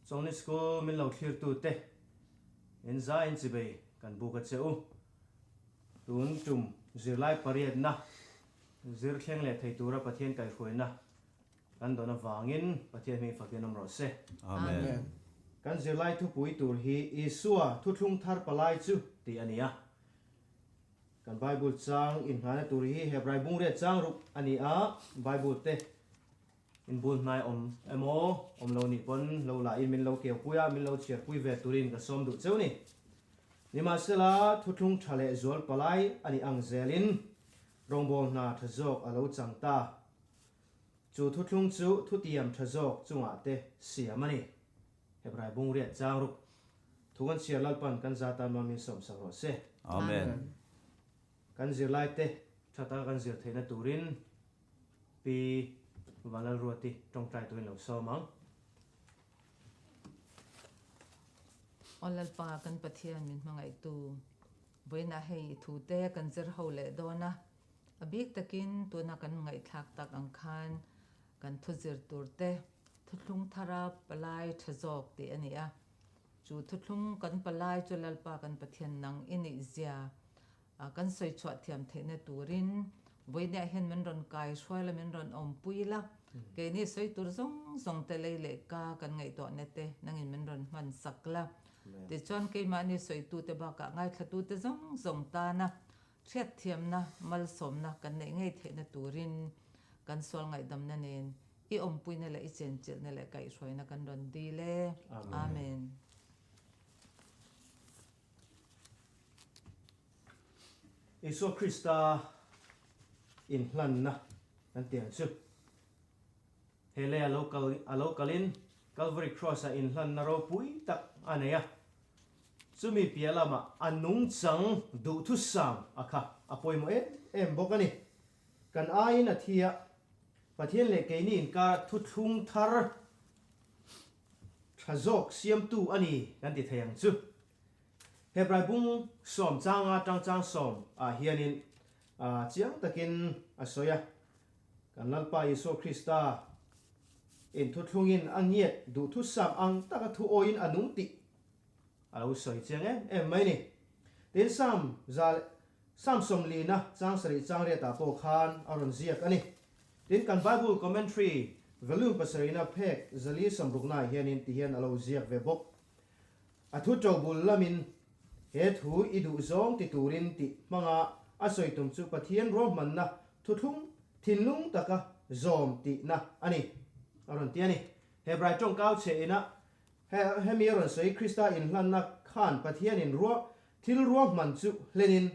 Chawlhni School min lo thlirtute in zaiin chibei kan buk a che u. Tun tum zirlai pariatna zir thleng leh thei tura Pathian kaihhruaina kan dawn avangin Pathian hming fakin awm rawh se. Amen. Kan zirlai thupui tur hi Isua thuthlung thar palai chu tih a ni a. Kan Bible chang inngahna tur hi Hebrai bungriat chang ruk a ni a, Bible te inbul hnai awm emaw awm lo nih pawn lo la in min lo keu pui a, min lo chhiar pui ve turin ka sawm duh cheu ni. Nimahsela, thuthlung tha leh zual palai a nih ang zelin rawngbawl hna tha zawk a lo chang ta. Chu thuthlung chu thutiam tha zawk chungah te siam a ni. Hebrai bungriat chang ruk. Thu kan chhiar Lalpan kan za tan mamin sawmsak rawh se. Amen. Kan zirlaite tha taka kan zir theihna turin Pi Vanlalruati tawngtai turin lo sawm ang. Aw Lalpa kan Pathian min hmangaihtu, vawiinah hei i thute kan zir ho leh dawn a, a bik takin tuna kan ngaihthlak tak ang khan kan thu zir turte thuthlung thara palai tha zawk tih a ni a. Chu thuthlung kan palai chu Lalpa kan Pathian nang i nih zia kan sawi chhuah thiam theihna turin vawinia hian min rawn kai hruai la, min rawn awmpui la, keini sawi tur zawng zawng te lei leh ka kan ngaihtuahna te nangin min rawn hman sak la. Tichuan keimahni sawitute bakah ngaithlatute zawng zawng tana Hriatthiamna, malsawmna kan neih ngei theihna turin kan sual ngaihdamna nen i awmpuina leh i chenchilhna leh kaihhruaina kan rawn dil e. Amen. Isua Krista inhlanna kan tih ang chu. He lei a lo kal a lo kalin Calvary Cross-ah inhlanna ropui tak a nei a. Chumi piah lamah a nungchang duhthusam a kha a pawimawh em em bawk a ni. Kan aiin a thi a, Pathian leh keini inkara thuthlung thar tha zawk siamtu a ni kan ti thei ang chu. Hebrai bung sawm changa tangchang sawm ah hianin chiang takin a sawi a, Kan Lalpa Isua Krista in thuthlungin a ngiat duhthusam ang taka thu awiin a nung tih a lo sawi chiang em em mai ni. Tin, Sam za leh Sam sawmlina chang sarih chang riatah pawh khan a rawn ziak a ni. Tin, kan Bible Commentary Volume pasarihna phek zali sawmruknaah hianin tihian a lo ziak ve bawk. A thu ṭo bul lamin he thu i duh zawng ti turin tih hmanga a sawi tum chu Pathian ruahmanna thuthlung thinlung taka zawm tihna a ni, a rawn ti a ni. Hebrai ṭawngkau chhe ina he hemi a rawn sawi Krista inhlanna khan Pathianin ruah thil ruahman chu hlenin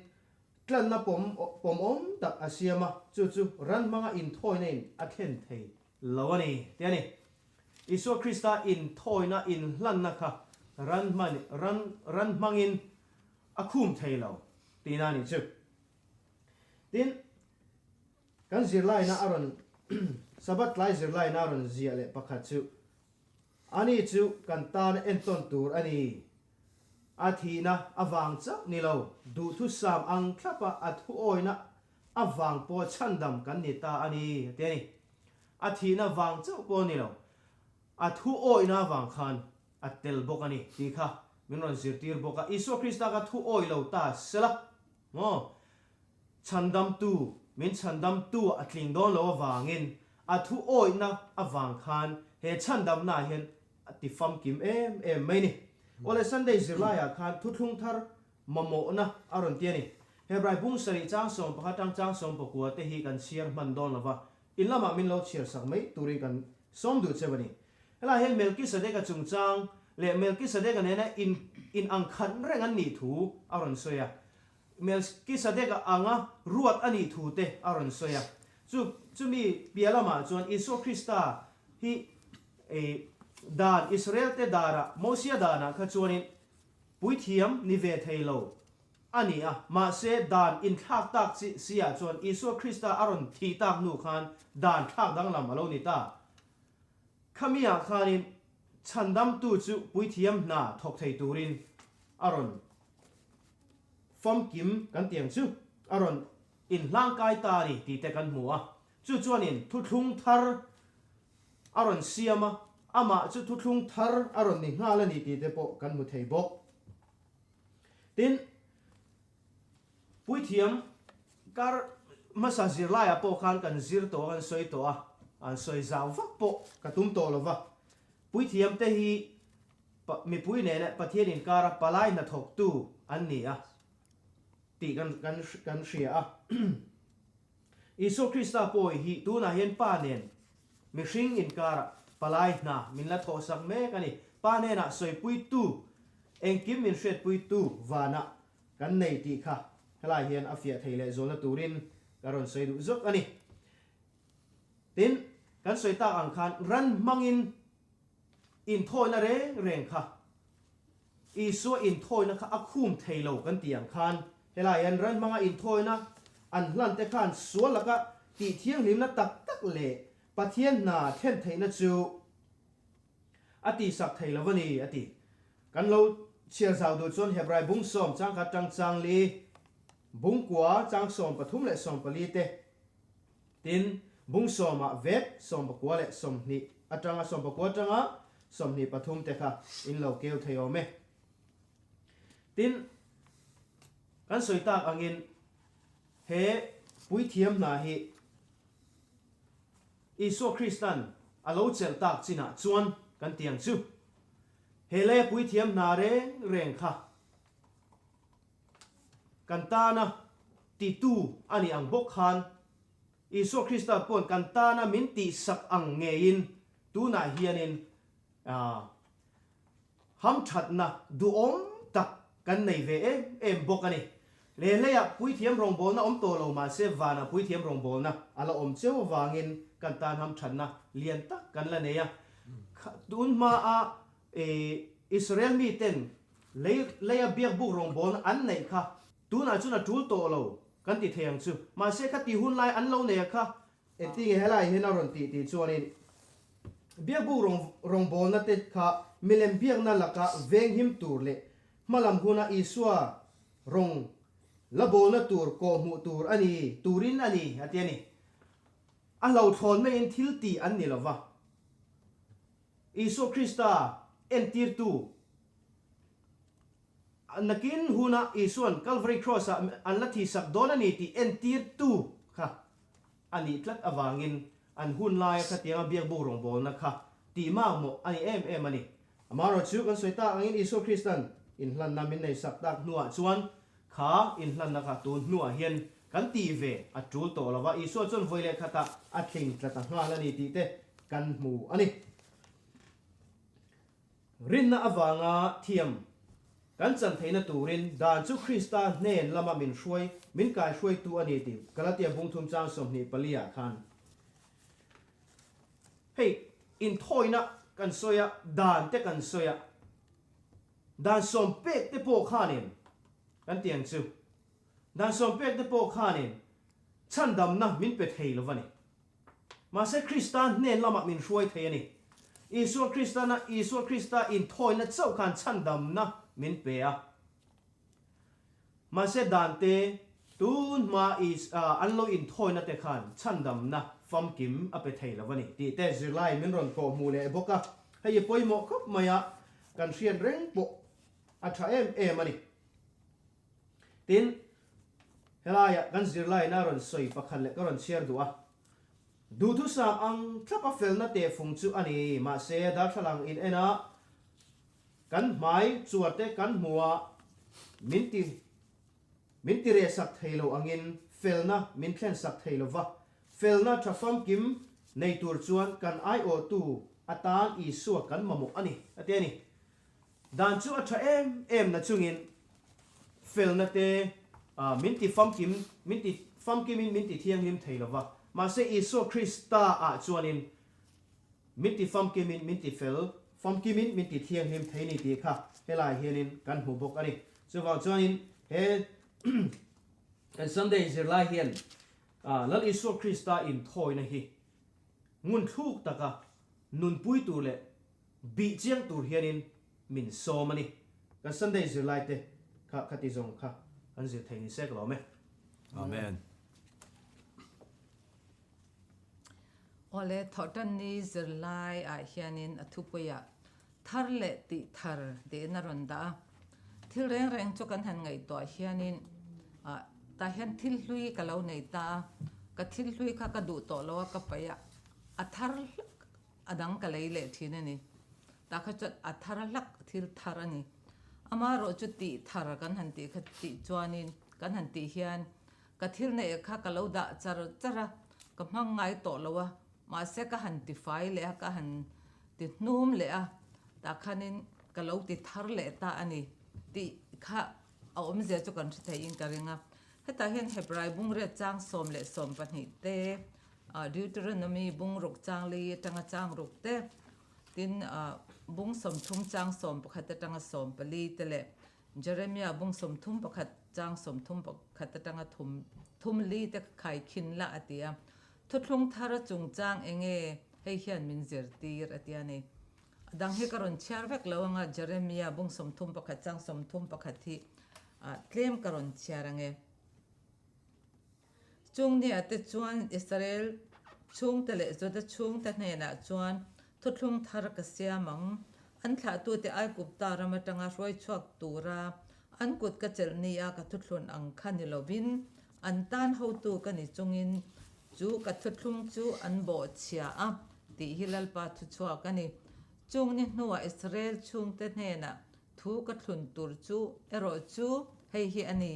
tlanna pawm pawmawm tak a siam a, chu chu ran hmanga inthawina in a thlen thei lo a ni, ti a ni. Isua Krista inthawina inhlanna kha ran hman ran ran hmangin a khum thei lo tihna a nih chu. Tin, kan zirlaina a rawn Sabbath tlai zirlaina a rawn ziah leh pakhat chu, Ani chu kan tana entawn tur a ni. A thihna avang chauh ni lo, duhthusam ang thlapa a thuawina avang pawh chhandam kan ni ta a ni, a ti a ni. A thihna vang chauh pawh a ni lo, a thu awihna avang khan a tel bawk a ni tih kha min rawn zirtir bawk a. Isua Krista kha thu awih lo ta sela maw? Chhandamtu, min chhandamtu a tling dawn lo avangin a thu awihna avang khan he chhandamnaah hian a ti famkim em em mai ni. Awle Sunday zirlaiah khan thuthlung thar mamawhna a rawn ti a ni. Hebrai bung sarih chang 11 tang chang 19 te hi kan chhiar hman dawn lo va, in lamah min lo chhiar sak mai turin kan sawm duh cheu a ni. Helaiah hian Melkisedeka chungchang leh Melkisedeka nena in in ang khat reng an nih thu a rawn sawi a. Melkisedeka anga ruat a nih thu te a rawn sawi a. Chu chumi piah lamah chuan Isua Krista hi dan Israel te darah Mosia danah kha chuanin Puithiam ni ve thei lo a ni a, mahse dan inthlak tak chi si ah chuan Isua Krista a rawn thih tak hnu khan dan thlak danglam a lo ni ta. Khami ah khanin chhandamtu chu puithiam hna thawk thei turin a rawn famkim kan ti ang chu, a rawn inhlangkai ta a ni tih te kan hmu a. Chu chuanin thuthlung thar a rawn siam a. Amah chu thuthlung thar a rawn ni nghal a ni tih te pawh kan hmu thei bawk. Tin, Puithiam kar hmasa zirlaiah pawh khan kan zir tawh a, kan sawi tawh a, an sawi zau vak pawh ka tum tawh lo va. Puithiam te hi mipui nena Pathian inkara palai hnathawktu an ni a tih kan kan kan hria a. Isua Krista pawi hi tunah hian Pa nen mihring inkara palai hna min la thawhsak mek a ni. Pa hnenah sawipuitu, engkim min hriatpuitu vanah kan nei tih kha helai hian a fiah thei leh zualna turin ka rawn sawi duh zawk a ni. Tin, kan sawi tak ang khan ran hmangin inthawina reng reng kha Isua inthawina kha a khum thei lo kan tih ang khan helai hian ran hmanga inthawina an hlan te khan sual laka tih thianghlimna tak tak leh Pathian hna thlen theihna chu A tihsak thei lo a ni, a ti. Kan lo chhiar zau duh chuan Hebrai bung sawm changkhat tang chang li, bung kua chang 13 leh 14 te, tin, bung sawmah vek 19 leh 20 atanga 19 atanga 23 te kha in lo keu thei awm e. Tin, kan sawi tak angin he puithiam hna hi, Isua Kristan a lo chelh tak chinah chuan kan ti ang chu. He leia puithiam hna reng reng kha kan tana titu a nih ang bawk khan Isua Krista pawn kan tana min tihsak ang ngeiin tunah hianin Hamthatna duhawm tak kan nei ve em em bawk a ni. Lehleiah puithiam rawngbawlna awm tawh lo mahse vanah puithiam rawngbawlna a la awm cheu avangin kan tan hamthatna lian tak kan la nei a. Tun hmaa Israel miten lei leia biakbuk rawngbawlna an neih kha tunah chuan a tul tawh lo kan ti thei ang chu. Mahse khati hun lai an lo nei a kha Engtinge helai hian a rawn tih tih chuanin Biakbuk rawngbawlna te kha milem biakna laka venghim tur leh hmalam huna Isua rawng la bawlna tur kawhhmuh tur a ni turin a ni a ti a ni. A hlauhthlawn maiin thil tih an ni lova. Isua Krista entirtu Nakin huna Isua'n Calvary Cross-ah an la thihsak dawn a ni tih entirtu kha a nih tlat avangin an hun laia khatianga biakbuk rawngbawlna kha tih makmawh a ni em em a ni. Amaherawh chu kan sawi tak angin Isua Krista'n inhlanna min neisak tak hnuah chuan kha inhlanna kha tun hnuah hian kan tih ve a tul tawh lo va, Isua chuan vawi leh khatah a tling tla ta nghal a ni tih te kan hmu a ni. Rinna avanga thiam kan chan theihna turin dan chu Krista hnen lama min hruai, min kaihruaitu a ni tih Galatia bung thum chang 24 ah khan hei inthawina kan sawi a, dan te kan sawi a, dan sawm pek te pawh khanin kan ti ang chu, dan sawm pek te pawh khanin chhandamna min pe thei lo va ni. Mahse Krista hnen lamah min hruai thei a ni. Isua Kristana Isua Krista inthawina chauh khan chhandamna min pe a. Mahse dante tun hma Is an lo inthawina te khan chhandamna famkim a pe thei lo a ni tih te zirlai min rawn kawh hmuh leh bawk a. Hei i pawimawh khawp mai a, kan hriat reng pawh a tha em em a ni. Tin, helaiah kan zirlaiin a rawn sawi pakhat leh ka rawn chhiar duh a. Duhthusam ang thlapa felna tehfung chu a ni, mahse darthlalang in en a, kan hmai chuar te kan hmu a, min ti min ti rehsak thei lo angin felna min thlensak thei lo va, felna tha famkim nei tur chuan kan aiawhtu atan Isua kan mamawh a ni, a ti a ni. Dan chu a tha em em na chungin felna te min ti famkim, min ti famkimin min ti thianghlim thei lo va. Mahse Isua Krista ah chuanin min ti famkimin min ti fel famkimin min ti thianghlim thei ni tih kha helai hianin kan hmu bawk a ni. Chuvang chuanin he kan Sunday zirlai hian Lal Isua Krista inthawina hi ngunthluk taka nunpui tur leh Bih chiang tur hianin min sawm a ni. Kan Sunday zirlai te kha khati zawng kha kan zir thei ni se ka lawm e. Amen. Awle, Thawhtanni zirlai ah hianin a thupuiah thar leh tih thar tiin a rawn dah a. Thil reng reng chu kan han ngaihtuah hianin ah tah hian thil hlui ka lo nei ta a, ka thil hlui kha ka duh tawh lo a ka paih a, a thar hlak a dang ka lei leh thin a ni. Tah kha chuan a thar hlak thil thar a ni. Amaherawh chu tih thar kan han tih kha tih chuanin kan han tih hian Ka thil neih kha ka lo dah char char a, ka hmang ngai tawh lo a, mahse ka han ti fai leh a, ka han ti hnum leh a, tah khanin ka lo ti thar leh ta a ni tih kha a awmzia chu kan hre theihin ka ring a. Hetah hian Hebrai bungriat chang 12 te, Deuteronomy bungruk chang li atanga chang ruk te, tin bung 30 chang 11 atanga 14 te leh Jeremia bung 31 chang 31 atanga thum thum li te khai khin la a ti a. Thuthlung thar chungchang enge hei hian min zirtir a ti a ni. A dang hi ka rawn chhiar vek lo anga Jeremia bung 31 chang 31 hi tlem ka rawn chhiar ange. Chung nia te chuan Israel chhungte leh Juda chhungte hnenah chuan thuthlung thar ka siam ang. An thlahtute Aigupta ram atanga hruai chhuak tura an kut ka chelh nia ka thuthlun ang kha ni lovin an tan hotu ka ni chungin chu ka thuthlung chu an bawhchhia a tih hi Lalpa thuchhuak a ni. Chung ni hnuah Israel chhungte hnenah thu ka thlun tur chu erawh chu hei hi a ni.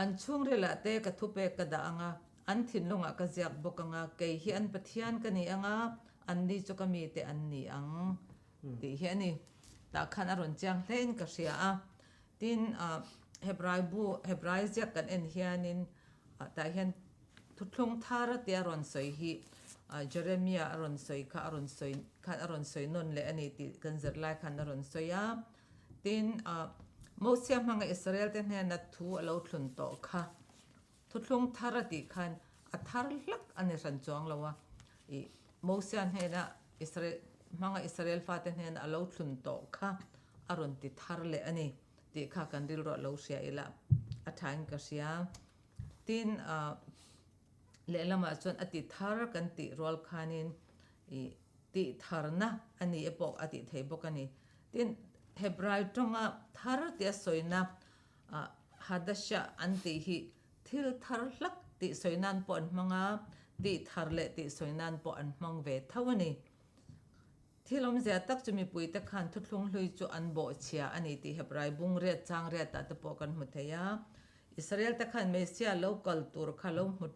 An chhungrilah te ka thupek ka dah ang a, an thinlungah ka ziak bawk ang a, kei hi an Pathian ka ni ang a, anni chu ka mite an ni ang tih hi a ni. Tah khan a rawn chiang hlein ka hria a. Tin, Hebrai bu, Hebrai ziak kan en hianin tah hian thuthlung thar tia rawn sawi hi Jeremia a rawn sawi kha a rawn sawi khan a rawn sawi nawn leh a ni tih kan zirlai khan a rawn sawi a. Tin, Mosia hmanga Israelte hnena thu a lo thlun tawh kha thuthlung thar a tih khan a thar hlak a ni hran chuang lo a. Ih, Mosia hnena Israel hmanga Israel fate hnena a lo thlun tawh kha a rawn ti thar leh a ni tih kha kan rilruah lo hria ila a thain ka hria. Tin, lehlamah chuan a ti thar kan tih rual khanin ih tih tharna a ni e pawh a tih thei bawk a ni. Tin, Hebrai tawnga thar tia sawina Hadasha an tih hi thil thar hlak tih sawi nan pawh an hmang a, tih thar leh tih sawi nan pawh an hmang ve tho a ni. Thil awmzia tak chu mipuite khan thuthlung hlui chu an bawhchhia a ni tih Hebrai bung riat chang riatah te pawh kan hmu thei a. Israel te khan Messiah lo kal tur kha lo hmu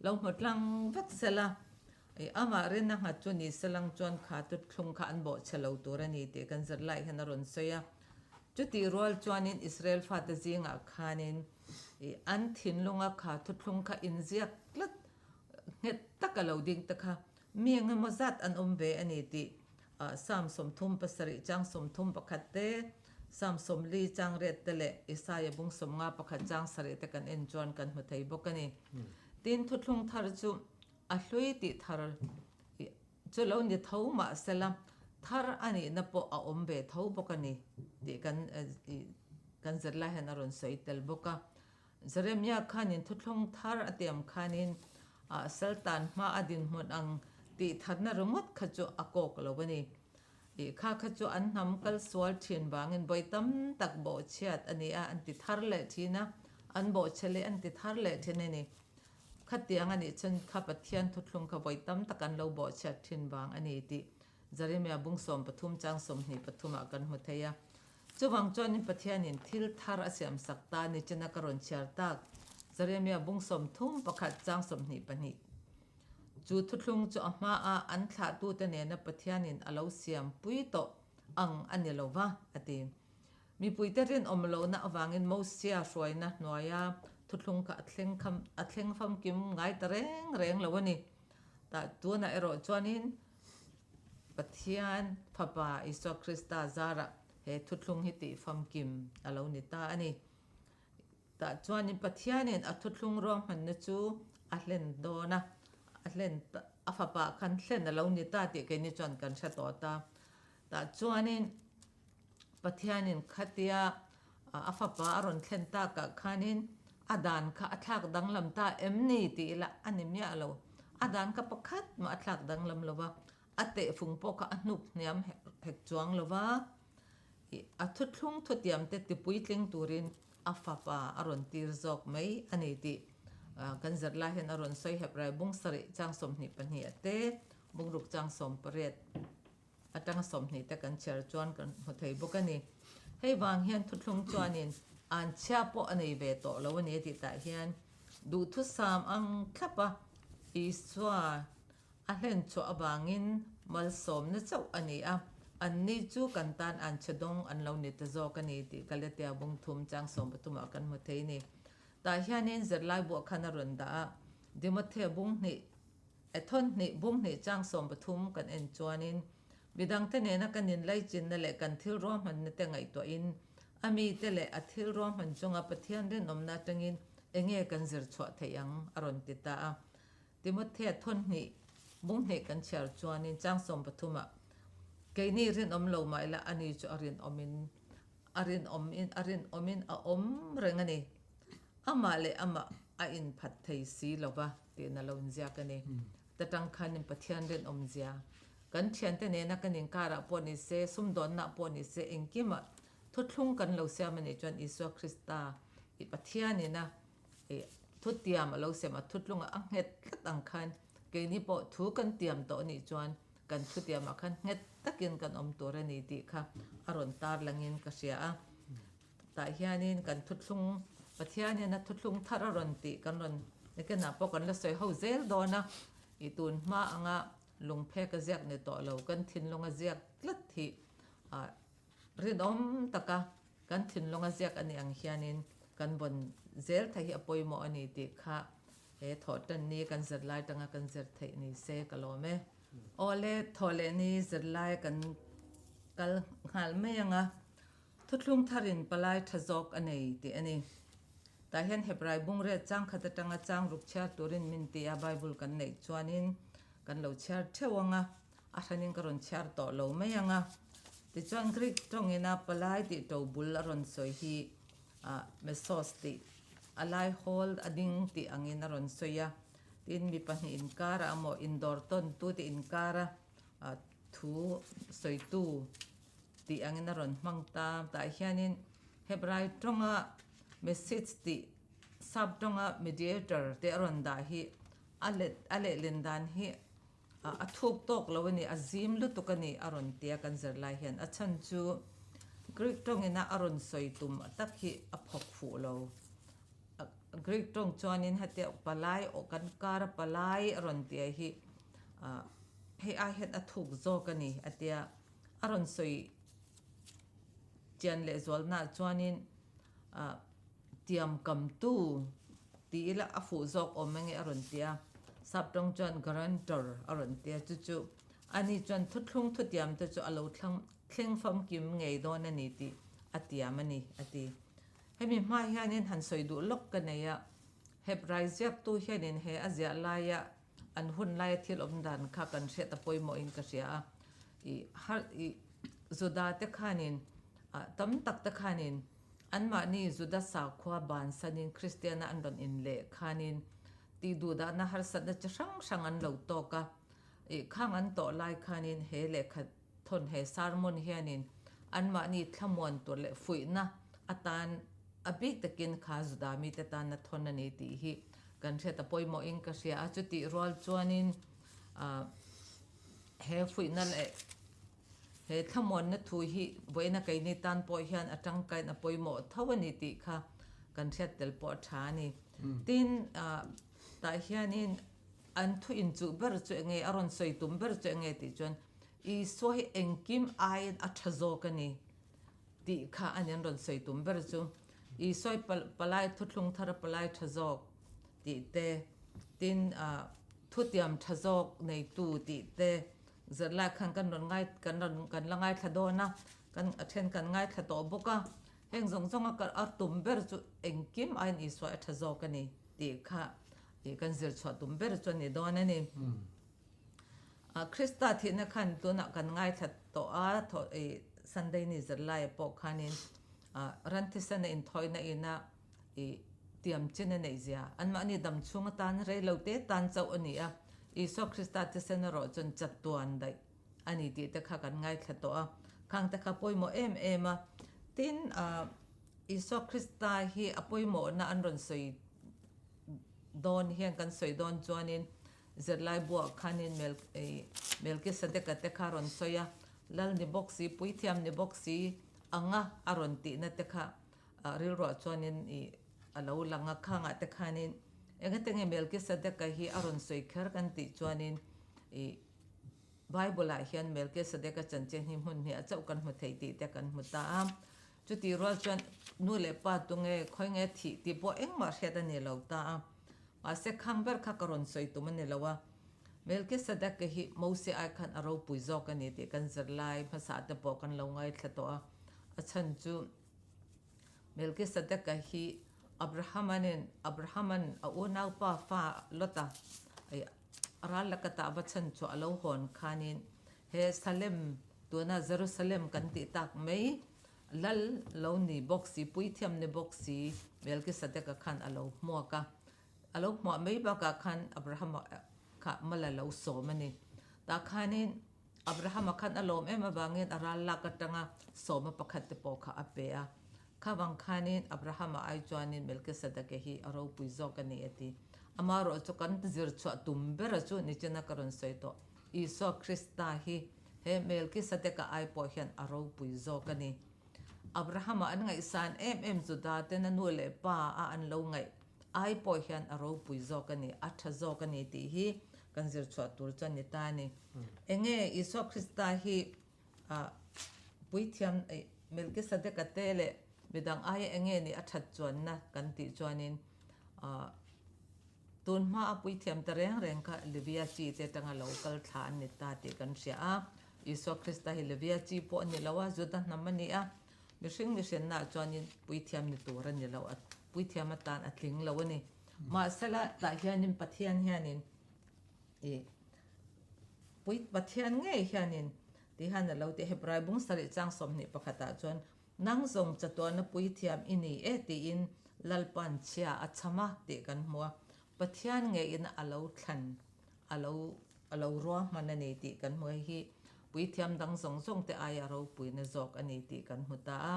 Lo hmu tlang vek sela, i amah rinna nghat chu ni selang chuan kha tuthlung kha an bawhchhe lo tur a ni tih kan zirlai hian a rawn sawi a. Chutih rual chuanin Israel fate zingah khanin i an thinlunga kha thuthlung kha inziak tlat nghet taka lo ding te kha mi engemaw zat an awm ve a ni tih Psalm 37 chang 31 te, Psalm 40 chang riat te leh Isaia bung 51 chang sarih te kan en chuan kan hmu thei bawk a ni. Tin, thuthlung thar chu a hlui tih thar chu lo ni tho mah sela thar a nihna pawh a awm ve tho bawk a ni tih kan kan zirlai hian a rawn sawi tel bawk a. Jeremia khanin thuthlung thar a tiam khanin Saltan hma a dinhmun ang tih thatna ringawt kha chu a kawk lo a ni. Ih kha kha chu an hnam kal sual thin vangin vawi tam tak bawhchhiat a ni a, an ti thar leh thin a, an bawhchhe leh an ti thar leh thin a ni. Khatiang a nih chuan kha Pathian thuthlung kha vawi tam tak an lo bawhchhiat thin vang a ni tih Jeremia bung 13 chang 23 ah kan hmu thei a. Chuvang chuanin Pathianin thil thar a siamsak ta ni chena ka rawn chhiar tak, Jeremia bung 31 chang 22. Chu thuthlung chu a hmaa an thlahtute nena Pathianin a lo siam pui tawh ang a ni lo va, a ti. Mipuite rinawm lohna avangin Mosia hruaina hnuaia thuthlung kha a thleng a thleng famkim ngai ta reng reng lo a ni. Tah tunah erawh chuanin Pathian Fapa Isua Krista zarah he thuthlung hi tih famkim a lo ni ta a ni. Tah chuanin Pathianin a thuthlung ruahmanna chu a hlen dawn a, a hlen a fapa khan hlen a lo ni ta tih keini chuan kan hre tawh ta. Tah chuanin Pathianin khatia a fapa a rawn thlen takah khanin a dan kha a thlak danglam ta em ni tih ila a ni miah lo. A dan kha pakhat mah a thlak danglam lo va, a tehfung pawh kha a hnuk hniam hek chuang lo va, ih a thuthlung thutiamte tipuitling turin a fapa a rawn tir zawk mai a ni tih kan zirlai hian a rawn sawi hep rai bung sarih chang 22 a te, bungruk chang 18 atanga 20 te kan chhiar chuan kan hmu thei bawk a ni. Hei vang hian thuthlung chuanin an chhia pawh a nei ve tawh lo a ni a tih tah hian duhthusam ang thlap a Isua A hlen chhuah avangin malsawmna chauh a ni a, anni chu kan tan an chhe dawng an lo ni ta zawk a ni tih Galatia bung thum chang 13 ah kan hmu thei a ni. Tah hianin zirlai buah khan a rawn dah a, Timothea bung hnih, Ethon hnih bung hnih chang 13 kan en chuanin midangte nena kan inlaichinna leh kan thil ruahmanna te ngaihtuahin a mite leh a thil ruahman chunga Pathian rinawmna atangin enge kan zir chhuah theih ang a rawn ti ta a. Timothea thawn hnih bung hnih kan chhiar chuanin chang 13 ah keini rinawm lo mah ila ani chu a rinawmin a rinawmin a rinawmin a awm reng a ni. Amah leh amah a inphat thei si lo va tiin a lo inziak a ni. Ta tang khanin Pathian rinawm zia kan thiante nena kan inkarah pawh ni se, sumdawnna pawh ni se engkimah thuthlung kan lo siam a nih chuan Isua Krista i Pathianin a Ih, thutiam a lo sem a, thutlunga a nghet tlat ang khan keini pawh thu kan tiam tawh a nih chuan kan thutiamah khan nghet takin kan awm tur a ni tih kha a rawn tar langin ka hria a. Tah hianin kan thuthlung, Pathian hian a thuthlung thar a rawn tih kan rawn nakinah pawh kan la sawi ho zel dawn a, ih tun hma anga lungphek a ziak ni tawh lo, kan thinlung a ziak tlat hi ah rinawm taka Kan thinlunga ziak a nih ang hianin kan vawn zel theih hi a pawimawh a ni tih kha he thawhtan ni kan zirlai tanga kan zir theih ni se ka lawm e. Awle, thawhleh ni zirlai kan kal nghal mai ang a, thuthlung tharin palai tha zawk a nei tih a ni. Tah hian Hebrai bungrel chang khat atanga chang ruk chhiar turin min ti a, Bible kan neih chuanin kan lo chhiar theuh ang a. A hranin ka rawn chhiar tawh lo mai ang a. Tichuan Greek tawngina palai tih to bul a rawn sawi hi mesos tih a lai hawl a ding tih angin a rawn sawi a. Tin mi pahnih inkara emaw indawr tawntu te inkara thu sawitu tih angin a rawn hmang ta. Tah hianin Hebrai tawnga message tih sap tawnga mediator tih a rawn dah hi a lehlin dan hi A thuk tawk lo a ni, a zim lutuk a ni a rawn ti a kan zir lai hian. A chhan chu Greek tawngina a rawn sawi tum tak hi a phawk fuh lo. Greek tawng chuanin hetia palai aw kan kar a palai a rawn ti a hi hei ai hian a thuk zawk a ni a tia a rawn sawi chian lehzualnaah chuanin Tiamkamtu ti ila a fuh zawk awm enge a rawn ti a, Saptawng chuan guarantor a rawn ti a, chu chu ani chuan thuthlung thutiam te chu a lo thleng famkim ngei dawn a ni tih a tiam a ni a ti. Hemi hma hianin han sawi duh lawk ka nei a, Hebrai ziaktu hianin he a ziah laia an hun laia thil awm dan kha kan hriat a pawimawhin ka hria a, ih har ih Juda te khanin ah tam tak te khanin Anmahni Juda sakhua bansanin Kristiana an rawn inleh khanin tihduhdahna harsatna chi hrang hrang an lo tawk a. Ih khang an tawh lai khanin he lehkha thawn he sermon hianin anmahni thlamuan tur leh fuihna atan a bik takin kha Juda mite tana thawn a ni tih hi kan hriat a pawimawhin ka hria a. Chutih rual chuanin ah he fuihna leh He thlamuanna thu hi vawiina keini tan pawh hian a tangkain a pawimawh tho a ni tih kha kan hriat tel pawh a tha a ni. Tin, tah hianin an thu inchuh ber chu enge, a rawn sawi tum ber chu enge tih chuan Isua hi engkim aiin a tha zawk a ni tih kha a ni an rawn sawi tum ber chu. Isua hi palai thuthlung thar a palai tha zawk tih te, tin, thutiam tha zawk neitu tih te, Zirlai khan kan rawn ngai kan rawn kan la ngaithla dawn a, kan a then kan ngaithla tawh bawk a, heng zawng zawng a a tum ber chu engkim aiin Isua a tha zawk a ni tih kha ih kan zir chhuah tum ber chu a ni dawn a ni. Krista thihna khan tunah kan ngaithla tawh a, thaw ih Sunday ni zirlaia pawh khanin ran thisena inthawina ina ih tiam chin a neih zia anmahni dam chhung atan rei lo te tan chauh a ni a. Isua Krista thisen erawh chuan chatuan daih a ni tih te kha kan ngaithla tawh a, khang te kha pawimawh em em a. Tin, Isua Krista hi a pawimawhna an rawn sawi dawn hian kan sawi dawn chuanin zirlai buah khanin Melkisedeka te kha rawn sawi a, Lal ni bawk si, puithiam ni bawk si anga a rawn tihna te kha rilruah chuanin a lo lang a, khangah te khanin engati nge Melkisedeka hi a rawn sawi kher kan tih chuanin ih Bible ah hian Melkisedeka chanchin hi hmun hniah chauh kan hmu thei tih te kan hmu ta a, chutih rual chuan nu leh pa tunge khawi nge thih tih pawh engmah hriat a ni lo ta a, mahse khang ber kha ka rawn sawi tum a ni lo a, Melkisedeka hi Mose ai khan a ropui zawk a ni tih kan zirlai hmasa te pawh kan lo ngaithla tawh a, a chhan chu Melkisedeka hi Abrahamanin Abrahama'n a unaupa fa Lota a ral laka tah va chhan chu a lo hawn khanin he Salem, tuna Jerusalem kan tih tak mai, lal lo ni bawk si, puithiam ni bawk si Melkisedeka khan a lo hmuak a. A lo hmuah mai bakah khan Abrahama kha mal a lo sawm a ni. Tah khanin Abrahama khan a lawm em avangin a ral lak atanga sawma pakhat te pawh kha a pe a. Kha vang khanin Abrahama ai chuanin Melkisedeke hi a ropui zawk a ni a ti. Amaherawh chu kan zir chhuah tum bera chu nichina ka rawn sawi tawh. Isua Krista hi he Melkisedeka ai pawh hian a ropui zawk a ni. Abrahama an ngaihsan em em Juda ten a nu leh pa a an lo ngaih ai pawh hian a ropui zawk a ni, a tha zawk a ni tih hi kan zir chhuah tur chuan ni ta a ni. Enge Isua Krista hi puithiam Melkisedeka te leh midang aia enge ni a that chuanna kan tih chuanin tun hma a puithiam ta reng reng kha Levia chi te atanga lo kal thla an ni ta tih kan hria a. Isua Krista hi Levia chi pawh a ni lo a, Juda hnam a ni a. Mihring mihrinnaah chuanin puithiam ni tur a ni lo, a puithiam atan a tling lo a ni. Mahsela tah hianin Pathian hianin ih pui Pathian ngei hianin ti hian a lo ti Hebrai bung sarih chang 21 ah chuan nang zawng chatuana puithiam i ni e tiin Lalpa'n chhia a cham a tih kan hmu a, Pathian ngeiin a lo thlan a lo a lo ruahman a ni tih kan hmu. Hei hi puithiam dang zawng zawng te aia ropuina zawk a ni tih kan hmu ta a.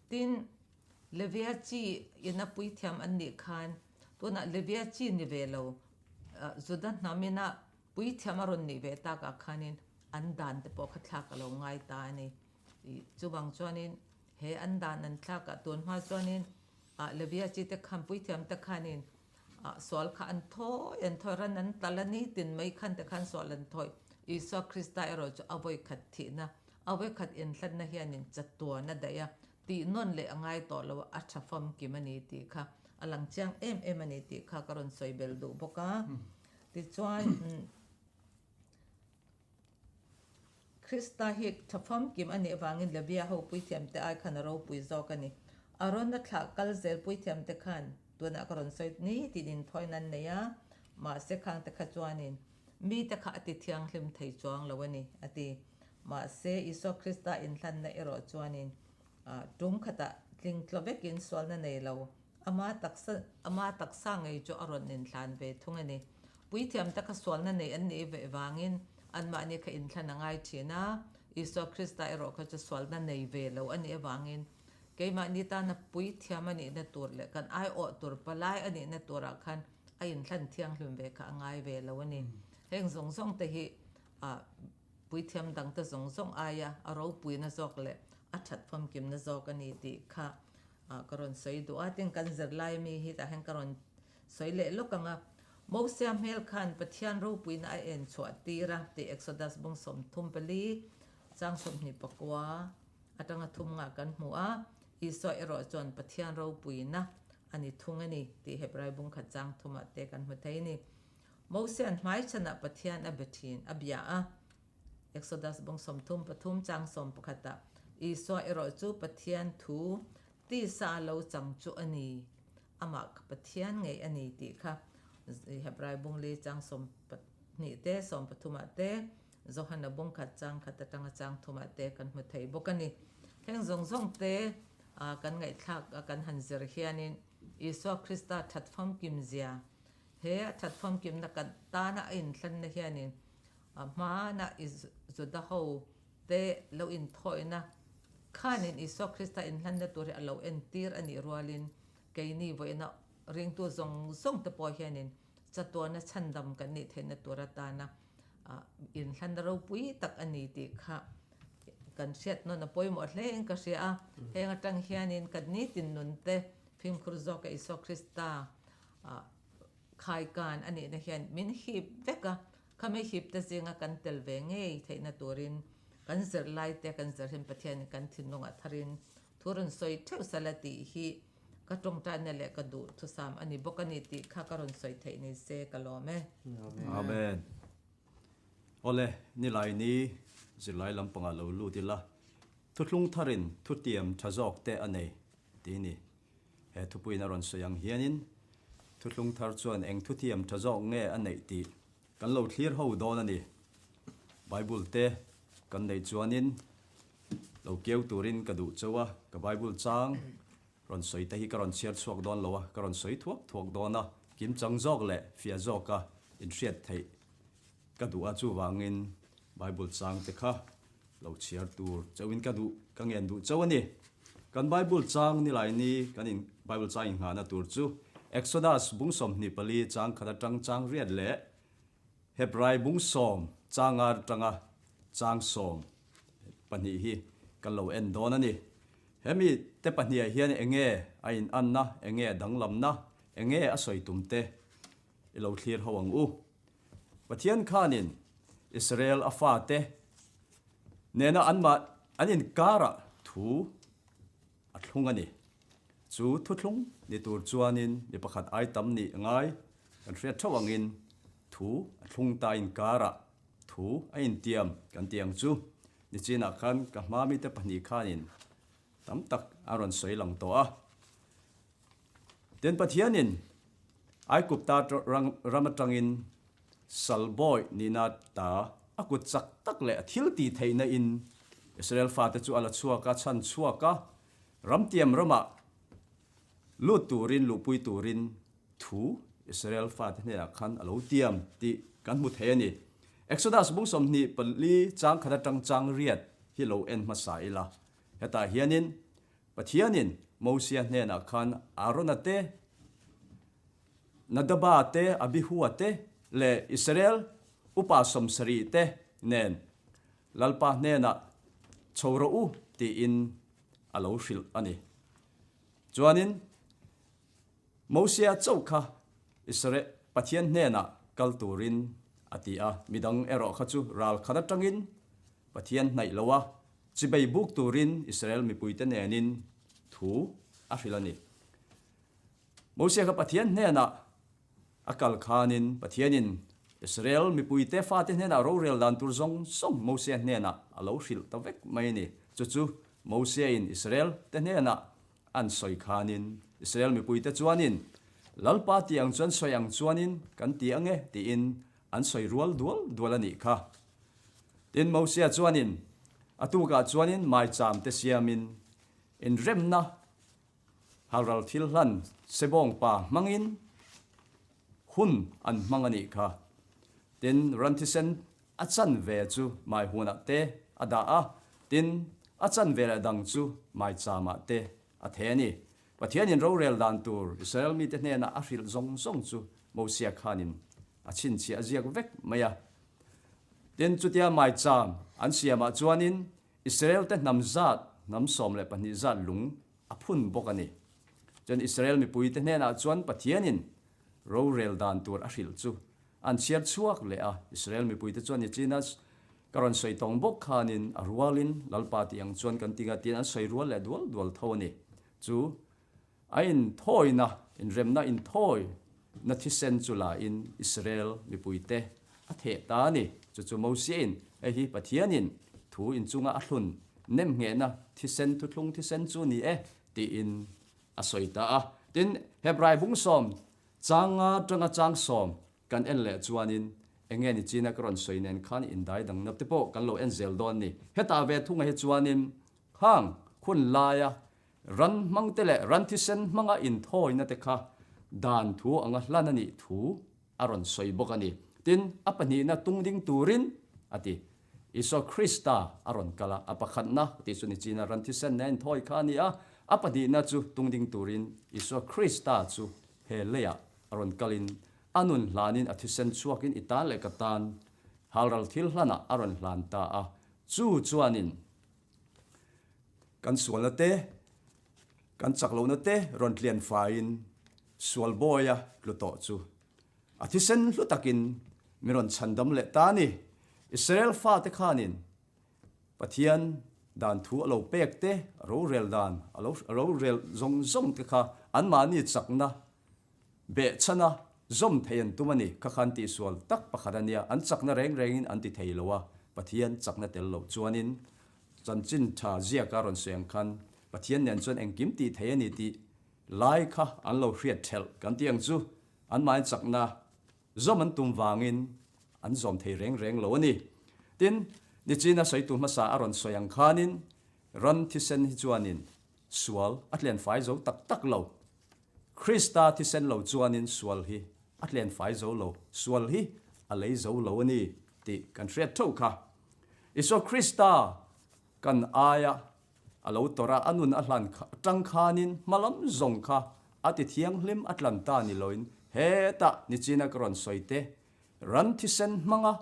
Tin, Levia chi ina puithiam an nih khan tunah Levia chi ni ve lo Juda hnam ina puithiam a rawn nih ve takah khanin an dan te pawh kha thlak a lo ngai ta a ni. Chuvang chuanin he an dan an thlakah tun hma chuanin Levia chi te khan puithiam te khanin Sual kha an thawi an thawi ran an tal a ni tin mai khan te khan sual an thawi. Isua Krista erawh chu a vawikhat thihna, a vawikhat inhlatna hianin chatuan a daih a, tih nawn leh a ngai tawh lo a, a tha famkim a ni tih kha a lang chiang em em a ni tih kha ka rawn sawi bel duh bawk a. Tichuan. Krista hi tha famkim a nih avangin Levia ho puithiamte ai khan a ropui zawk a ni. Arona thlah kal zel puithiamte khan tunah ka rawn sawi ni tiin inthawi an nei a, mahse khangte kha chuanin mite kha a ti thianghlim thei chuang lo a ni, a ti. Mahse Isua Krista inhlanna erawh chuanin tum khatah tling tlaw vekin sualna nei lo Ama taksa, ama taksa ngei chu a rawn inthlan ve thung a ni. Puithiam taka sualna nei an nih ve vangin anmahni kha inthlan a ngai thin a, Isua Krista erawh kha chu sualna nei ve lo a nih avangin keimahni tana puithiam a nihna tur leh kan aiawh tur palai a nihna turah khan a inthlan thianghlim ve kha a ngai ve lo a ni. Heng zawng zawng te hi puithiam dangte zawng zawng aia a ropuina zawk leh a that famkimna zawk a ni tih kha Ka rawn sawi duh a, tin kan zirlai mi hi tah hian ka rawn sawi leh lawk ang a. Mosia hmel khan Pathian ropuina a en chhuah tir a tih Exodus bung 34 chang 29 atanga thum ngah kan hmu a, Isua erawh chuan Pathian ropuina a ni thung a ni tih Hebrai bung khat chang thumah te kan hmu thei a ni. Mosia'n hmaichhanah Pathian a be thin, a bia a. Exodus bung 33 chang 11 ah Isua erawh chu Pathian thu tisa lo chang chu a ni, amah kha Pathian ngei a ni tih kha Hebrai bung li chang 12 te 13 ah te Johana bung khat chang khat atanga chang thum ah te kan hmu thei bawk a ni. Heng zawng zawng te kan ngaihthlak a kan han zir hianin Isua Krista that famkim zia. He a that famkimna kan tana a inhlanna hianin hmana i Juda ho te lo inthawina khanin Isua Krista inhlanna tur hi a lo entir a nih rualin keini vawiina ringtu zawng zawng te pawh hianin chatuana chhandam kan nih theihna tur atana inhlanna ropui tak a ni tih kha kan hriat nawn a pawimawh hle in ka hria a. Heng atang hianin kan nitin nun te fimkhur zawka Isua Krista Khaikan a nihna hian min hip vek a, khami hip te zinga kan tel ve ngei theihna turin kan zirlai te kan zir hin Pathianin kan thinlungah tharin thu rawn sawi theuh sala tih hi ka tawngtaina leh ka duh thusam a ni bawk a ni tih kha ka rawn sawi theih ni se ka lawm e. Amen. Awle, nilai ni zirlai lampangah lo lut ila, thuthlung tharin thutiam tha zawk te a nei tih ni. He thupuiin a rawn sawi ang hianin thuthlung thar chuan eng thuthiam tha zawk nge a neih tih kan lo thlir ho dawn a ni. Bible te kan neih chuanin lo keu turin ka duh chauh a, ka Bible chang rawn sawi te hi ka rawn chhiar chhuak dawn lo a, ka rawn sawi thuak thuak dawn a, kimchang zawk leh fiah zawka inhriat theih ka duh a, chuvangin Bible chang te kha Lo chhiar tur chauhin ka duh, ka ngen duh chauh a ni. Kan Bible chang nilai ni kan in Bible chang inghahna tur chu Exodus bung 24 chang khat atang chang riat leh Hebrai bung sawm chang ar atanga chang 12 hi kan lo en dawn a ni. Hemi te pahniah hian enge a in anna, enge a danglamna, enge a sawi tum te i lo thlir ho ang u. Pathian khanin Israel a fate nena anmah an inkarah thu a thlung a ni. Chu thuthlung ni tur chuanin mi pakhat ai tam nih ngai kan hriat theuh angin thu a thlung ta inkarah thu a intiam kan tih ang chu. Nichinah khan ka hma mite pahnih khanin tam tak a rawn sawi lang tawh a. Tin, Pathianin Aigupta ram atangin salbawi nihna ta a kut chak tak leh a thil tih theihna in Israel fate chu a la chhuak a, chhan chhuak a, ramtiam ramah lut turin, luhpui turin thu Israel fate hnenah khan a lo tiam tih kan hmu thei a ni. Exodus bung 24 chang khat atang chang riat hi lo en hmasa ila. Hetah hianin Pathianin Mosia hnenah khan Arona te, Nadaba te, Abihua te leh Israel upa 70 te nen Lalpa hnenah chho rawh u tiin a lo hrilh a ni. Chuanin Mosia chauh kha Israel Pathian hnenah kal turin a ti a, midang erawh kha chu ral khat atangin Pathian hnaih lo a, chibei buk turin Israel mipuite nenin thu a hrilh a ni. Mosia kha Pathian hnenah a kal khanin Pathianin Israel mipuite fate hnenah rorel dan tur zawng zawng Mosia hnenah a lo hrilh ta vek mai a ni. Chu chu Mosiain Israel te hnenah an sawi khanin Israel mipuite chuanin Lalpa tih ang chuan sawi ang chuanin kan ti ange tiin an sawi rual dual dual a nih kha. Tin, Mosia chuanin a tukah chuanin maicham te siamin inremna halral thil hlan sebawng pa hmangin hun an hmang a nih kha. Tin, ran thisen a chan ve chu mai hunah te a dah a, tin, a chan ve leh dang chu maichamah te a thei a ni. Pathianin rorel dan tur Israel mite hnenah a hrilh zawng zawng chu Mosia khanin a chhinchhiah a ziak vek mai a. Tin, chutia maicham an siamah chuanin Israel-te hnam zat, hnam 12 zat lung a phun bawk a ni. Chuan Israel mipuite hnenah chuan Pathianin rorel dan tur a hrilh chu an chhiar chhuak leh a. Israel mipuite chuan nichina ka rawn sawi tawng bawk khanin a rualin Lalpa tih ang chuan kan ti nga tiin an sawi rual leh dual dual tho a ni. Chu A inthawina, inremna inthawina thisen chu la in Israel mipuite a theh ta a ni. Chu chu Mosiain, hei hi Pathianin thu inchunga a thlun nemnghehna thisen thuthlung thisen chu ni e, tiin a sawi ta a. Tin, Hebrai bung sawm chang nga tanga chang sawm kan en leh chuanin enge ni china ka rawn sawi nen khan indai dang nap te pawh kan lo en zel dawn ni. Hetah ve thunga hi chuanin khang khun laia Ran hmangte leh ran thisen hmanga inthawina te kha dan thu anga hlan a nih thu a rawn sawi bawk a ni. Tin, a pahnihna tung ding turin a ti. Isua Krista a rawn kal a, a pakhatna tih chu nichina ran thisen nen thawi kha a ni a, a pahnihna chu tung ding turin Isua Krista chu he leiah a rawn kalin a nun hlanin a thisen chhuakin i tan leh ka tan halral thil hlanah a rawn hlan ta a, chu chuanin kan sualna te, kan chak lohna te rawn tlian faiin sual bawia tlu tawh chu a thisen hlu takin min rawn chhandam leh ta a ni. Israel fate khanin Pathian dan thu a lo pek te, rorel dan a lo rorel zawng zawng te kha anmahni chakna Behchhana zawm thei an tum a ni. Kha khan tihsual tak pakhat a nia, an chakna reng rengin an ti thei lo a, Pathian chakna tel loh chuanin chanchin tha ziaka rawn sawi ang khan Pathian nen chuan engkim tih thei a ni tih lai kha an lo hriat thelh kan tih ang chu anmahni chakna zawm an tum vangin an zawm thei reng reng lo a ni. Tin, nichina sawitu hmasa a rawn sawi ang khanin ran thisen hi chuanin sual a tlen fai zo tak tak lo. Krista thisen lo chuanin sual hi a tlen fai zo lo, sual hi a lei zo lo a ni tih kan hriat theuh kha. Isua Krista kan aia a lo tawrh a, a nun a hlan tang khanin hmalam zawng kha a ti thianghlim a tlan ta ni loin hetah nichina ka rawn sawi te Ran thisen hmanga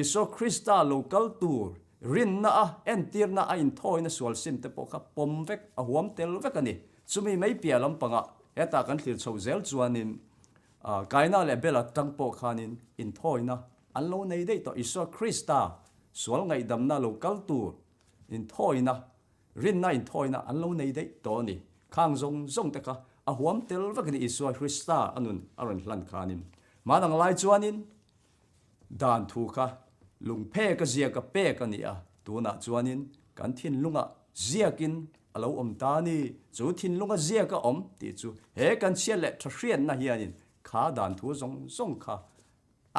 Isua Krista lo kal tur rinna a entirna a inthawina sual sim te pawh kha pawm vek, a huam tel vek a ni. Chumi mai piah lampangah hetah kan thlir chho zel chuanin Kaina leh Bela tang pawh khanin inthawina an lo nei daih tawh. Isua Krista sual ngaihdamna lo kal tur inthawina Rinna inthawina an lo nei daih tawh a ni. Khang zawng zawng te kha a huam tel vek a ni Isua Krista a nun a rawn hlan khanin. Hmanang lai chuanin dan thu kha lungphek a ziak a pek a ni a, tunah chuanin kan thinlungah ziakin a lo awm ta a ni. Chu thinlunga ziak a awm tih chu he kan chhiat leh tha hriatna hianin kha dan thu zawng zawng kha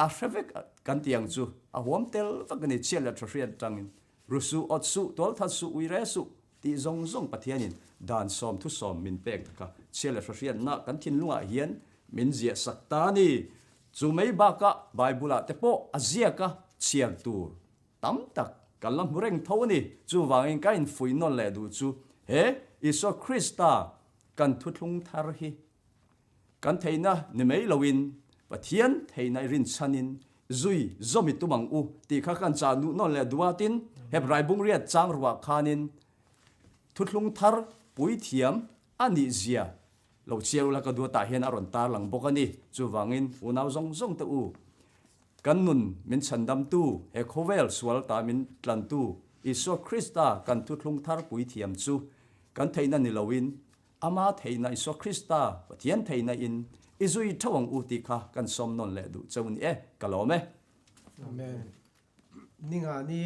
A hre vek kan tih ang chu a huam tel vek a ni, chhiat leh tha hriat atangin ru suh, awt suh, tual that suh, ui re suh tih zawng zawng Pathianin dan sawm thu sawm min pek ta kha chhiat leh tha hriatna kan thinlungah hian min ziah sak ta a ni. Chu mai bakah Bible-ah te pawh a ziak a chhiar tur tam tak kan la hmu reng tho a ni. Chuvangin ka infuih nawn leh duh chu he Isua Krista kan thuthlung thar hi Kan theihna ni mai loin Pathian theihna i rinchhanin zui zawm i tum ang u tih kha kan chah nuh nawn leh duatin Hebrai bungriat chang ruah khanin thuthlung thar puithiam a nih zia lo chhiar ula ka duatah hian a rawn tarlang bawk a ni. Chuvangin unau zawng zawng te u, kan nun min chhandamtu, he khawvel sual ta min tlantu Isua Krista kan thuthlung thar puithiam chu kan theihna ni loin Ama theihna Isua Krista Pathian theihna in i zui theuh ang u tih kha kan sawm nawn leh duh cheu ni e, ka lawm e. Amen. Ninga ni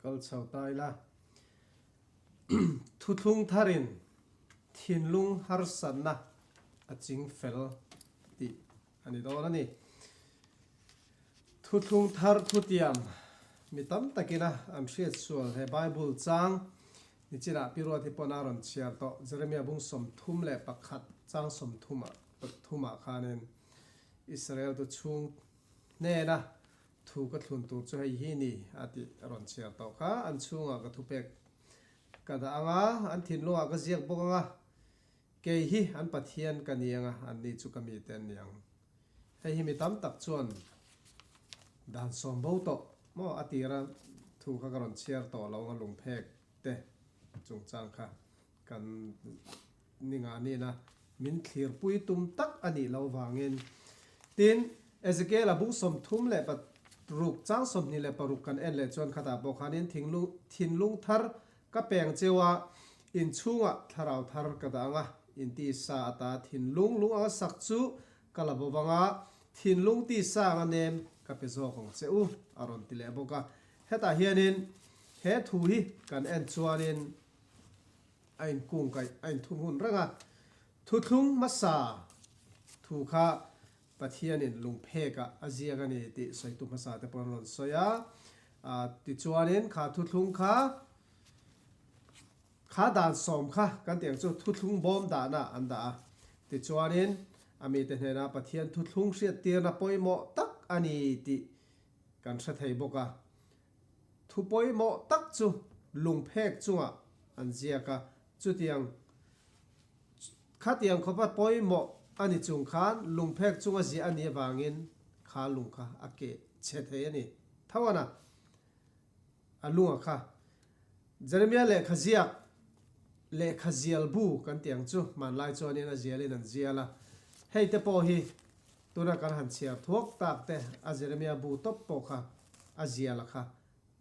kal chho ta ila. Thuthlung tharin thinlung harsatna a ching fel tih a ni dawn a ni. Thuthlung thar thutiam mi tam takina an hriat sual he Bible chang Nichinah Pi Ruat hi pawn a rawn chhiar tawh, Jeremia bung 31 chang 30 ah pathumah khanin Israel tu chhung hnena thu ka thlun tur chu hei hi ni a tih a rawn chhiar tawh kha. An chhungah ka thupek ka dah ang a, an thinlungah ka ziak bawk ang a, kei hi an Pathian ka ni ang a, anni chu ka mite an ni ang. Hei hi mi tam tak chuan dan sawm bo tawh maw a tira thu kha ka rawn chhiar tawh lo ang a lungphek te chungchang kha kan ninga nina min thlirpui tum tak a nih loh vangin. Tin, Ezekiel-a bung 36 chang 26 kan en leh chuan khatah pawh khanin thinlung thar ka peng cheu a, inchhungah thlarau thar ka dah ang a, intisa ata thinlung lung anga sak chu ka la bo vang a, thinlung tisa anga nem ka pe zawk ang che u, a rawn ti leh bawk a. Hetah hianin he thu hi kan en chuanin a inkungkaih, a inthum hun reng a. Thuthlung hmasa thu kha Pathianin lungphekah a ziak a ni tih sawitu hmasa te pawh an rawn sawi a. Tichuanin kha thuthlung kha, kha dan sawm kha kan tih ang chu thuthlung bawm dahna an dah a. Tichuanin. A mite hnena Pathian thuthlung hriattirna pawimawh tak a ni tih kan hre thei bawk a. Thu pawimawh tak chu lungphek chungah an ziak a, chutiang khatiang khawpa pawimawh a ni chung khan lungphek chunga ziah a nih avangin kha lung kha a keh chhe thei a ni. Tho-ana a lunga kha Jeremia lehkha ziak, lehkha zial bu kan tih ang chu hmanlai chuanin a zialin an zial a, hei te pawh hi tuna kan han chhiar thuak tak te a Jeremia bu tawp pawh kha a zial a kha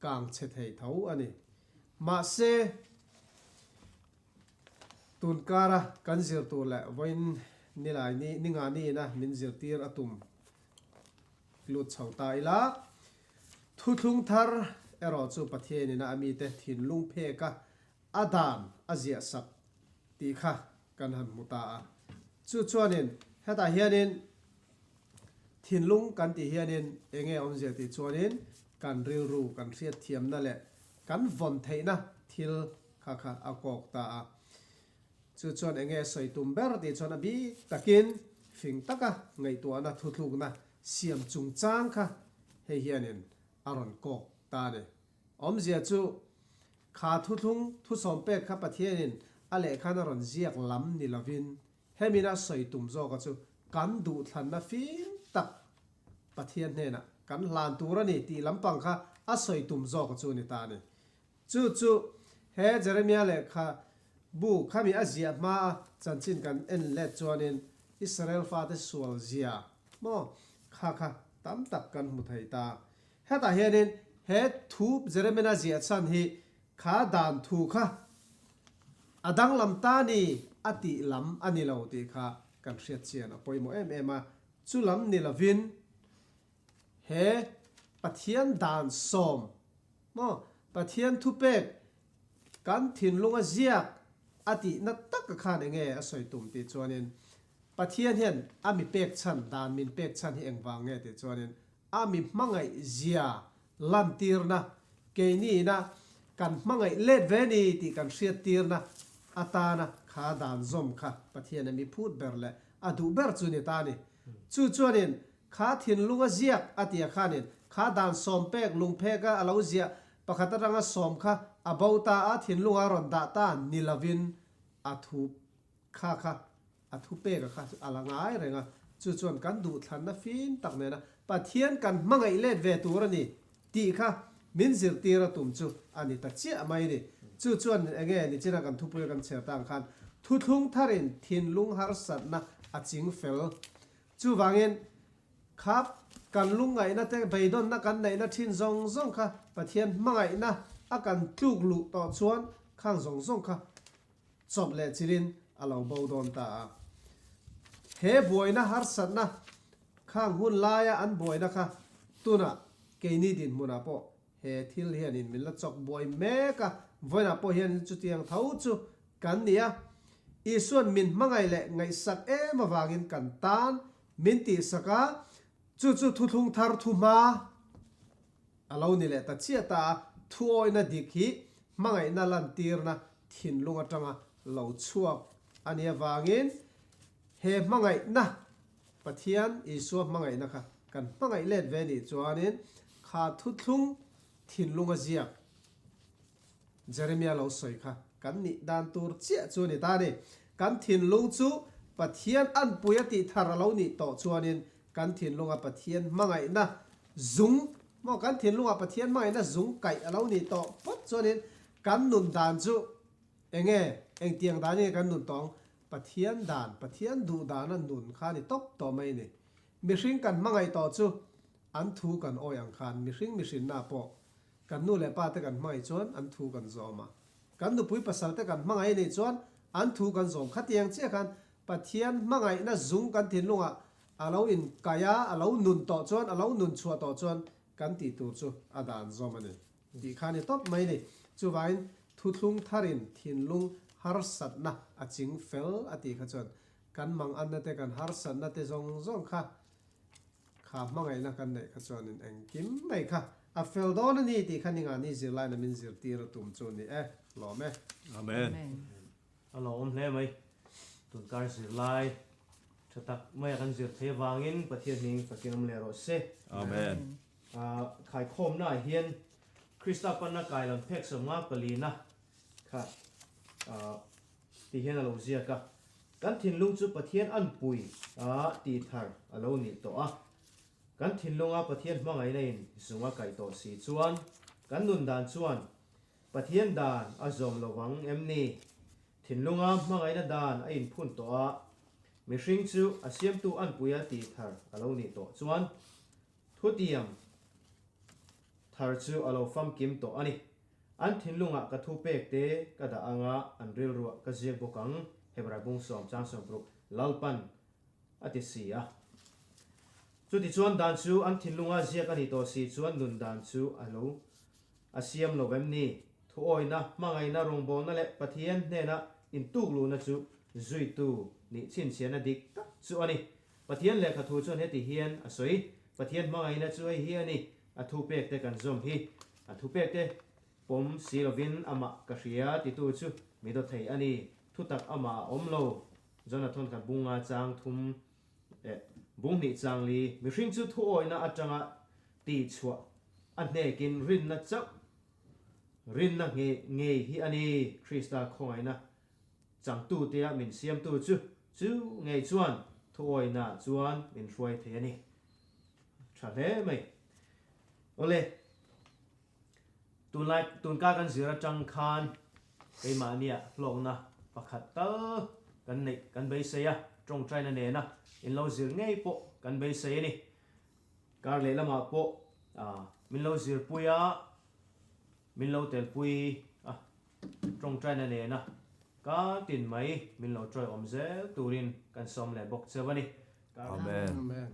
kang chhe thei tho a ni. Mahse, tun kara kan zir tur leh vawiin nilai ni ninga niina min zirtir a tum lut chho ta ila, Thuthlung thar erawh chu Pathianina a mite thinlung pheka a dan a ziah sak tih kha kan han hmu ta a. Chu chuanin hetah hianin thinlung kan tih hianin eng nge awmzia tih chuanin kan rilru kan hriatthiamna leh kan vawn theihna thil kha kha a kawk ta a. Chu chuan eng nge sawi tum ber tih chuan a bik takin fing taka ngaihtuahna thuthlukna siam chungchang kha hei hianin a rawn kawk ta a ni. Awmzia chu kha thuthlung thusawm pek kha Pathianin a lehkhan a rawn ziak lam ni lovin hemina sawi tum zawka chu kan duhthlanna fim tak Pathian hnenah kan hlan tur a ni tih lampang kha a sawi tum zawka chu a ni ta a ni. Chu chu he Jeremia lehkha bu khami a ziah hmaa chanchin kan en let chuanin Israel fate sual zia maw kha kha tam tak kan hmu thei ta. Hetah hianin he thu Jeremina ziah chhan hi kha dan thu kha a danglam ta ni a tih lam a ni lo tih kha kan hriat chian a pawimawh em em a. Chu lam ni lovin he Pathian dan sawm Maw? Pathian thupek kan thinlunga ziak a tihna taka khan enge a sawi tum tih chuanin Pathian hian a mi pek chhan dan min pek chhan hi engvang nge tih chuanin a mi hmangaih zia lantirna keiniina kan hmangaih let ve ni tih kan hriattirna atana kha dan zawm kha Pathian a mi phut ber leh a duh ber chu ni ta a ni. Chu chuanin Kha thinlunga ziak a tia khanin kha dan sawm pek lungpheka a lo ziah pakhat atanga sawm kha a bo ta a, thinlunga a rawn dah ta ni lovin a thu kha kha a thu peka kha a la ngai reng a, chu chuan kan duhthlanna fim tak nena Pathian kan hmangaih let ve tur a ni tih kha min zirtir a tum chu a ni ta chiah mai ni. Chu chuan enge nichina kan thupuia kan chhiar ta ang khan thuthlung tharin thinlung harsatna a ching fel Chuvangin, kha kan lungngaihna te, beidawnna kan neihna thin zawng zawng kha Pathian hmangaihna a kan tluk luh tawh chuan khang zawng zawng kha chawp leh chilhin a lo bo dawn ta a. He buaina harsatna khang hun laia an buaina kha tunah keini dinhmunah pawh he thil hianin min la chawk buai mek a, vawiinah pawh hian chutiang tho chu kan ni a. Isua'n min hmangaih leh ngaihsak em avangin kan tan min tihsak a, chu chu thuthlung thar thu hma a lo ni leh ta chiah ta a, thuawihna dik hi hmangaihna lantirna thinlung atanga lo chhuak a nih avangin he hmangaihna Pathian Isua hmangaihna kha kan hmangaih let ve nih chuanin kha thuthlung thinlunga ziak Jeremia lo sawi kha kan nih dan tur chiah chu a ni ta a ni. Kan thinlung chu Pathian anpui a tih thar a lo nih tawh chuanin kan thinlunga Pathian hmangaihna zung maw kan thinlungah Pathian hmangaihna zung kaih a lo nih tawh phawt chuanin kan nun dan chu enge engtiang dan nge kan nun tawh ang Pathian dan, Pathian duh dana nun kha ni tawp tawh mai ni. Mihring kan hmangaih tawh chu an thu kan awih ang khan mihring mihrinna pawh kan nu leh pa te kan hmangaih chuan an thu kan zawm a. Kan nupui pasal te kan hmangaih anih chuan an thu kan zawm khatiang chiah khan Pathian hmangaihna zung kan thinlungah a lo inkaih a, a lo nun tawh chuan, a lo nun chhuah tawh chuan kan tih tur chu a dan zawm a ni. Tih kha ni tawp mai ni. Chuvangin thuthlung tharin thinlung harsatna a ching fel a tih kha chuan kan manganna te kan harsatna te zawng zawng kha kha hmangaihna kan neih kha chuanin engkim mai kha a fel dawn a ni tih kha ningani zirlaina min zirtir a tum chu ni e. Lawm e. Amen. A lawm hle mai. Tunkar zirlai. Tha tak maia kan zir thei avangin Pathian hming fakin awm leh rawh se. Amen. Khaikhawmnaah hian Krista panna kailawn phek 50 palina kha ti hian a lo ziak a. Kan thinlung chu Pathian anpui a tih thar a lo nih tawh a. Kan thinlunga Pathian hmangaihna in zung a kaih tawh si chuan kan nun dan chuan Pathian dan a zawm lo vang em ni? Thinlunga hmangaihna dan a inphun tawh a, mihring chu a siamtu anpuia tih thar a lo nih tawh chuan thutiam thar chu a lo famkim tawh a ni. An thinlungah ka thu pek te ka dah anga an rilruah ka ziak bawk ang, Hebrai bung sawm chang 60, Lalpan a ti si a. Chutichuan dan chu an thinlunga ziak a nih tawh si chuan nun dan chu a lo A siam lo vem ni? Thuawina, hmangaihna, rawngbawlna leh Pathian hnena intukluhna chu zuitu nih chhinchhiahna dik tak chu a ni. Pathian lehkha thu chuan heti hian a sawi, Pathian hmangaihna chu hei hi a ni, a thupekte kan zawm hi. A thupekte pawm si lovin amah ka hria titu chu mi dawthei a ni. Thutak amah a awm lo. Jonathan khat bunga chang thum eh bung hnih chang li, mihring chu thuawina atanga tihchhuah a hnekin rinna chauh, rinna ngei ngei hi a ni, Krista khawngaihna changtutea min siamtu chu, chu ngei chuan thuawina chuan min hruai thei a ni. Tha hle mai. Awle. Tunlai tunka kan zir atang khan keimahnia hlawkna pakhat tal kan neih kan beisei a, tawngtaina nena in lo zir ngei pawh kan beisei a ni. Kar lehlamah pawh min lo zirpui a, min lo telpui a, tawngtaina nena kar tin mai min lo tawiawm zel turin kan sawm leh bawk cheu a ni. Amen. Amen.